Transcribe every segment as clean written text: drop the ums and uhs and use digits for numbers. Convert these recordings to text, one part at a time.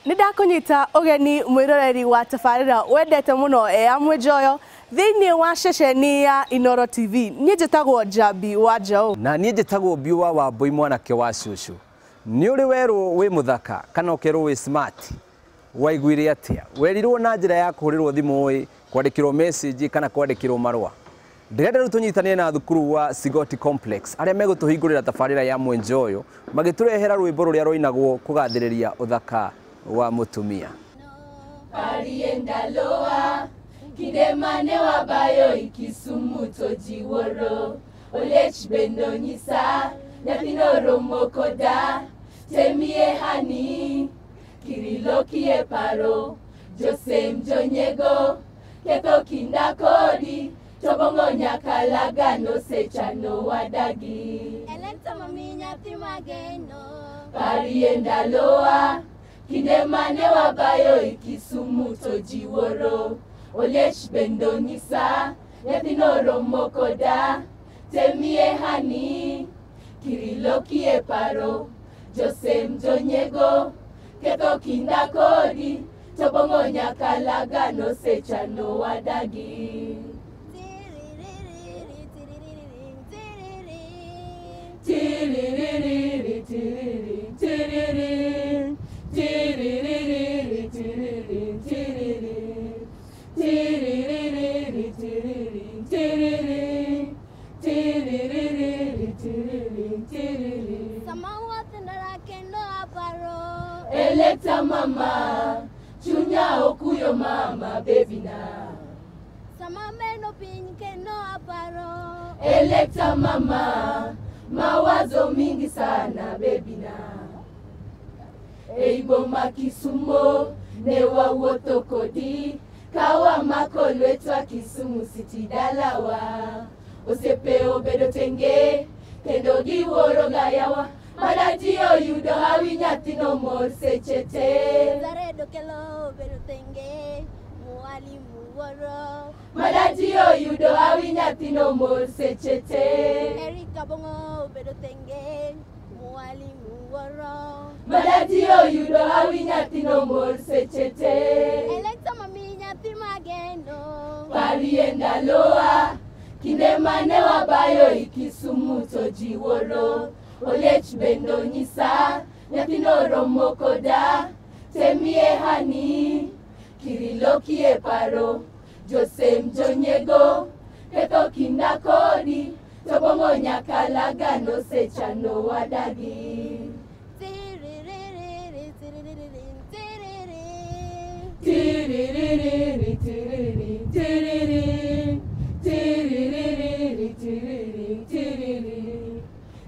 Nĩndakũnyita ũgeni mwĩroreri wa tabarĩra wendete mũno ya Mwĩnjoyo thĩinĩ wa ceceni ya Inooro TV. Niĩ njĩtagwo Njambi wa Njaũ. Na niĩ njĩtagwo Biwa wa Mbũi mwanake wa cũcũ. Nĩ ũrĩ werwo wĩ mũthaka kana ũkerwo wĩ smart? Waiguire atĩa? Werirwo na njĩra ya kũhũrĩrwo thimũ ĩ, kwandĩkĩrwo message kana kwandĩkĩrwo marũa? Ndĩrenda rĩu tũnyitanie na thukuru wa Sigoti Complex arĩa megũtũhingũrĩra tabarĩra ya Mwĩnjoyo magĩtũrehera rwĩmbo rũrĩa rũinagwo kũgathĩrĩria ũthaka wa mũtumia. Parienda loa kinde mane wabayo ikisumu to jiworo Oliech bendo nyisa nyathino romo koda temie hani kirilokie paro Josem jonyego ketho kinda kodi tobongo nyakalaga no sechano wadagi Elenta mami nyathi mageno. Parienda loa kinde mane wabayo ikisumu to jiworo Oliech bendo nyisa nyathino romo koda temie hani kirilokie paro Josem jonyego ketho kinda kodi tobongo nyakalaga no sechano wadagi. Tiririri tiriri tiriri tiririri tiriri tiriri tiririri tiriri tiriri tiririri tiriri tiriri. Eleta mama chunya okuyo mama baby na Sama meno piny kendo aparo. Eleta mama mawazo mingi sana baby na Eiboma Kisumo ne wawuotho kodi kawa mako lwetwa Kisumu City dalawa Osiepe obedo tenge kendo giwuoro gayawa mana ji oyudo hawi nyathino mor seche te. Zaredo kelo obedo tenge mwalimu wuoro. Mana ji oyudo hawi nyathino mor seche te. Erika Bongo obedo tenge mwalimu wuoro. Mana ji oyudo hawi nyathino mor seche te. Eleta mami nyathi mageno. Parie ndalowa kinde mane wabayo ikisumu to ji wuoro Oliech bendo nyisa nyathino romo koda temie hani kirilokie paro Josem jonyego ketho kinda kodi tobongo nyakalaga no sechano wadagi. Tiririri tiririri tiriri. Tiririri tiriri tiriri tiririri tiriri tiriri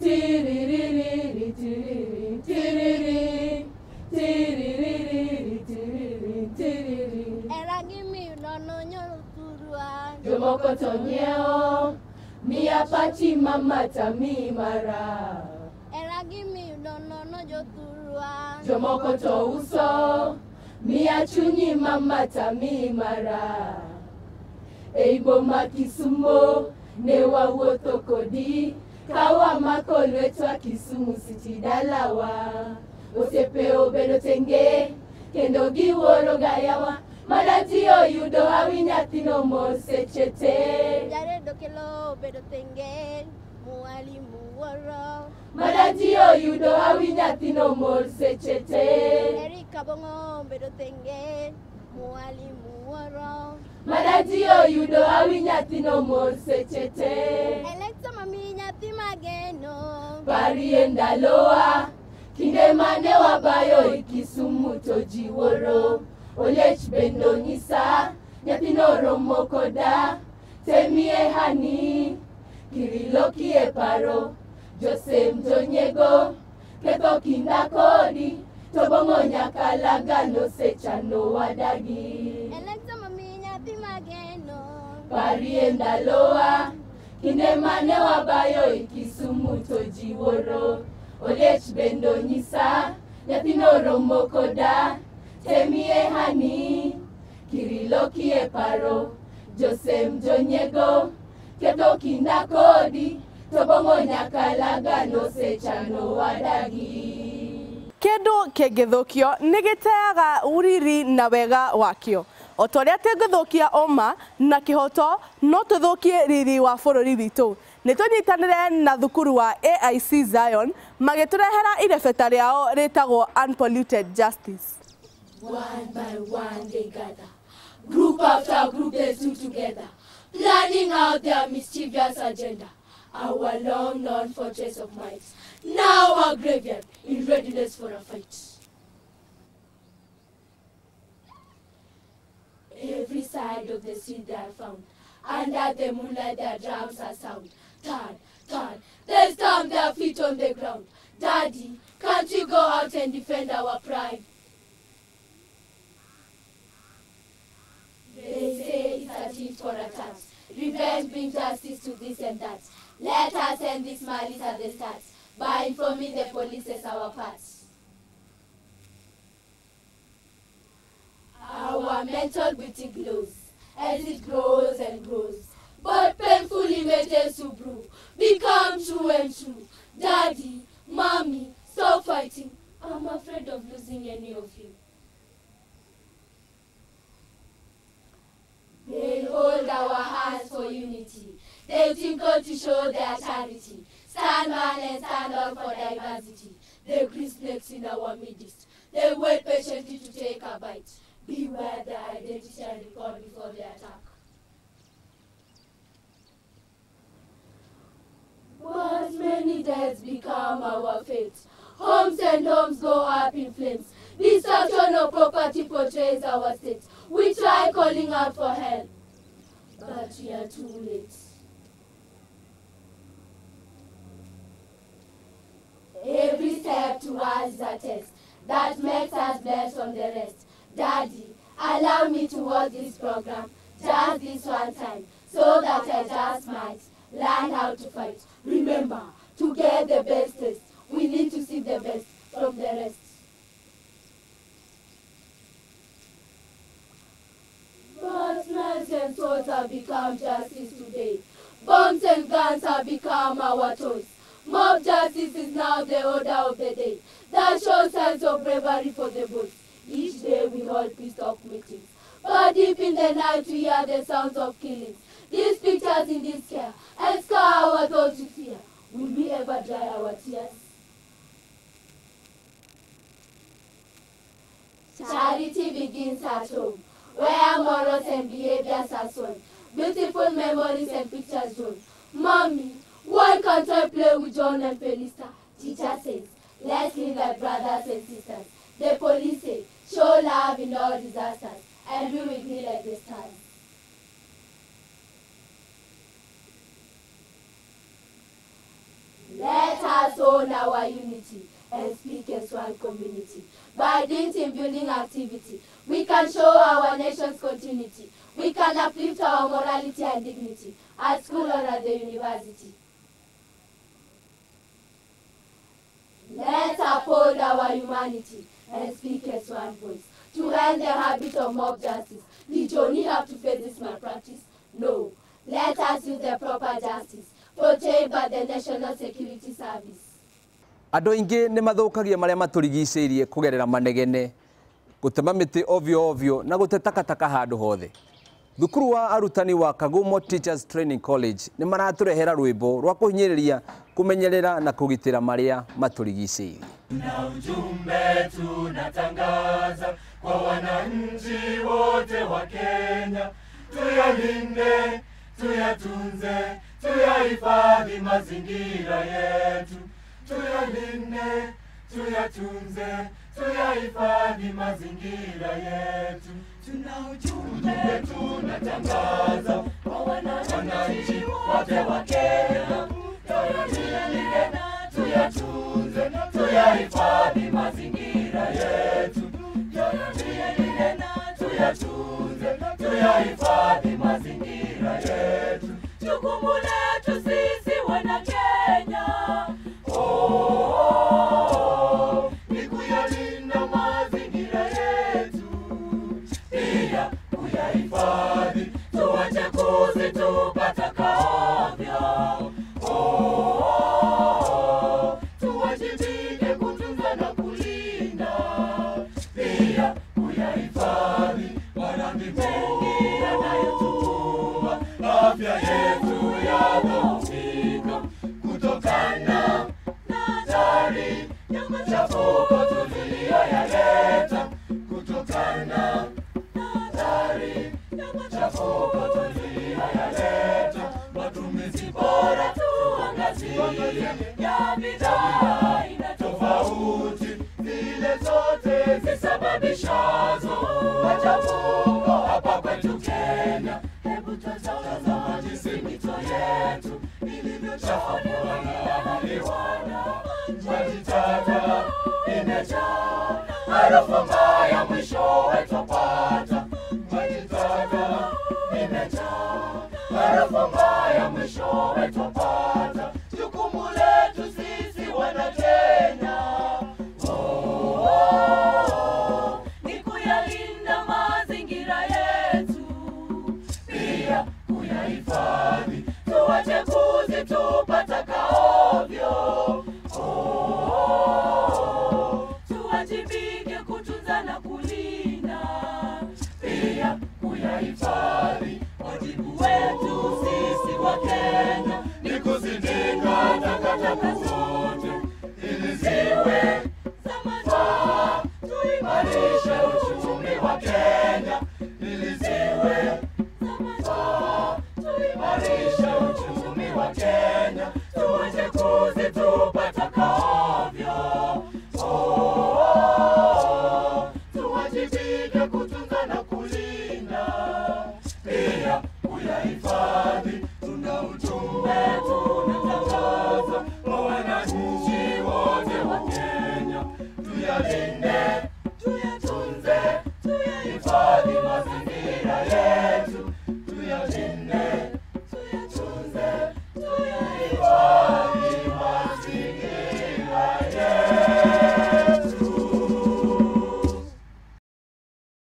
tiririri tiriri tiriri tiririri tiriri tiriri. Era gimi nono nyoro turwa. Jomoko to nyiewo miya pachi mama tami mara. Era gimi nono joturwa. Jomoko to uso miya chunyi mama tami mara. Ei boma Kisumo ne wawuotho kodi kawa mako lwetwa Kisumu City dalawa Osiepe obedo tenge kendo giwuoro gayawa mana ji oyudo hawi nyathino mor seche te. Jaredo kelo obedo tenge mwalimu wuoro. Mana ji oyudo hawi nyathino mor seche te. Erika Bongo obedo tenge mwalimu wuoro. Mana ji oyudo hawi nyathino mor seche te. Eleta mami nyathi mageno. Parie ndalowa kinde mane wabayo ikisumu to ji wuoro Oliech bendo nyisa nyathino romo koda temie hani kirilokie paro Josem jonyego ketho kinda kodi tobongo nyakalaga no sechano wadagi. Eleta mami nyathi mageno. Parie ndalowa Kinde mane wabayo e Kisumu to ji wuoro. Oliech bende onyisa, nyathino romo koda. Temie hani, kiriloki e paro. Josem jonyego, ketho kinda kodi. To bong'o nyakalaga nosechano wadagi. Kĩndũ kĩngĩthũkio nĩ gĩteaga riri na wega wakĩo. O ta ũrĩa tũngĩthũkia ũma na kĩhoto no tũthũkie riri wa bũrũri witũ. Nĩ tũnyitanĩre na thukuru wa AIC Zion magĩtũrehera irebeta rĩao rĩtagwo Unpolluted Justice. One by one they gather, group after group they stood together, planning out their mischievous agenda. Our long known fortress of might, now our graveyard in readiness for a fight. Every side of the street they are found, under the moonlight their drums are sound. Thud, thud, they stamp their feet on the ground. Daddy, can't you go out and defend our pride? They say it's a tit for a tat. Revenge brings justice to this and that. Let us end this malice at the start by informing the police as our part. Our mental beauty glows as it grows and grows, but painful images to brew become true and true. Daddy, mommy, stop fighting. I'm afraid of losing any of you. They hold our hands for unity. They tinkle to show their charity. Stand one and stand all for diversity. They grease snakes in our midst. They wait patiently to take a bite. Beware their identity and record before they attack. But many deaths become our fate. Homes and homes go up in flames. Destruction of property portrays our state. We try calling out for help, but we are too late. Every step towards a test that makes us blessed from the rest. Daddy, allow me to watch this program just this one time, so that I just might learn how to fight. Remember, to get the best test, we need to see the best from the rest. But knives and swords have become justice today. Bombs and guns have become our toys. Mob justice is now the order of the day. That shows signs of bravery for the boys. Each day we hold peace talk meetings. But deep in the night we hear the sounds of killings. These pictures in this care and scar our thoughts with fear. Will we ever dry our tears? Charity begins at home, where morals and behaviors are sown. Beautiful memories and pictures drawn. Mommy, why can't I play with John and Felista? Teacher says, let's live like brothers and sisters. The police say, show love in all disasters, and we will be like the stars. Let us own our unity and speak as one community. By doing team building activity, we can show our nation's continuity. We can uplift our morality and dignity at school or at the university. Let's uphold our humanity and speak as one voice. To end the habit of mob justice, did Johnny have to face this malpractice? No. Let us use the proper justice, portrayed by the National Security Service. Andũ aingĩ nĩ mathũkagia marĩa matũrigicĩirie kũgerera manegene, gũtema mĩtĩ ovyo ovyo na gũte takataka handũ hothe. Thukuru wa arutani wa Kagumo Teachers Training College nĩ maratũrehera rwĩmbo rwa kũhinyĩrĩria, kũmenyerera na kũgitĩra marĩa matũrigicĩirie. Na ujumbe tunatangaza kwa wananchi wote wa Kenya, tuyalinde, tuyatunze, tuyahifadhi mazingira yetu. Tuyalinde, tuyatunze, tuyahifadhi mazingira yetu. Tuna ujumbe tunatangaza kwa wananchi wote wa Kenya, tuyalinde, tuyatunze, tuyahifadhi mazingira yetu. Tuyalinde, tuyatunze, tuyahifadhi mazingira yetu. Jukumu letu kuzitupa taka ovyo. Oh, oh, oh, tuwajibike kutunza na kulinda, pia kuyahifadhi maradhi mengi yanayotukumba, afya yetu yadhoofika kutokana na hatari ya machafuko tuliyoyaleta, kutokana na hatari ya machafuko tuliyoyaleta. Matumizi bora tuangazie ya bidhaa aina tofauti, zile zote zisababishazo machafuko hapa kwetu Kenya. Hebu tazama jinsi mito yetu ilivyochafuliwa na viwanda, maji taka imejaa, harufu mbaya mwishowe twapata. Maji taka imejaa, harufu mbaya mwishowe twapata. Jukumu letu sisi wana Kenya, oh, oh, oh, ni kuyalinda mazingira yetu, pia kuyahifadhi, tuache kuzitupa taka ovyo. Oh, oh, oh, tuwajibike kutunza na kulinda, pia kuyahifadhi. Wajibu wetu sisi wa Kenya ni kuzindika takataka zote ili ziwe za manufaa, tuimarishe uchumi wa Kenya ili ziwe za manufaa, tuimarishe uchumi wa Kenya, tuache kuzitupa taka ovyo. Oh, oh, oh, tuwajibike